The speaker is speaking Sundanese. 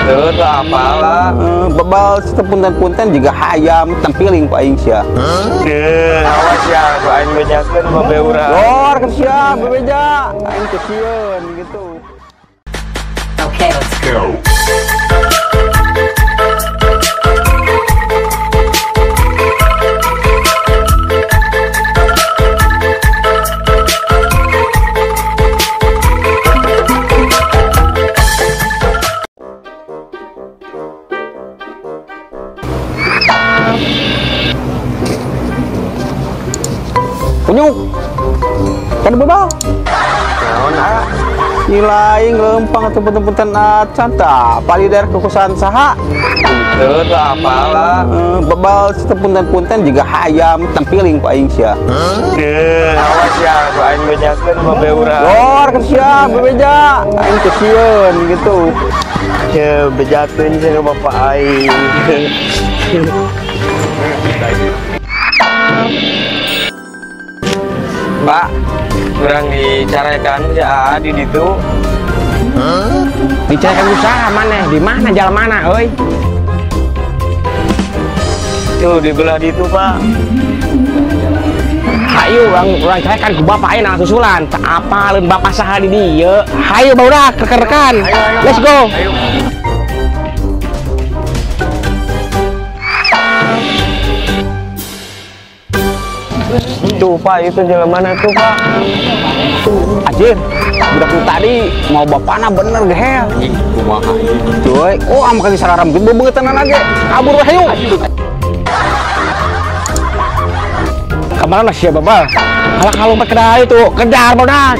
Tuh apalah. Bebal sepunten-punten juga hayam tempiling ku aing sia. Awas ya, ku aing bejakeun babe urang. Lor ke sia bebeja, aing teu sieun gitu. Okay, let's go. Kunyuk, kan bebal. Naon ah? Ilaing lempang atau punten-punten acan tah pali daerah kekuasaan saha. Tuh apalah. Bebal sepunten-punten juga hayam tempiling ku aing sia. Awas ya, ku aing bejakeun babe urang. Lor ke sia bebeja, aing teu sieun gitu. Ya bejakeun sia ka bapak aing. Pak, kurang dicarekan si Adi ditu. Dicarekan usaha mana? Di mana jalan mana, euy? Tuh di belah ditu, Pak. Hayu urang carekan ku bapak ayeuna susulan. Tak apaleun bapak saha di dieu. Hayu barudak rekan-rekan. Let's go. Ayo. Tuh Pak, itu jalan mana tuh Pak? Anjir, budak tadi mau bapana bener gehel. Anjing, kumaha anjing. Cuy, oh am kali sararam gitu beungeutanan lagi. Kabur we hayu. Kemana sia babal? Kalau lompat ke dalam itu, kejar barudak.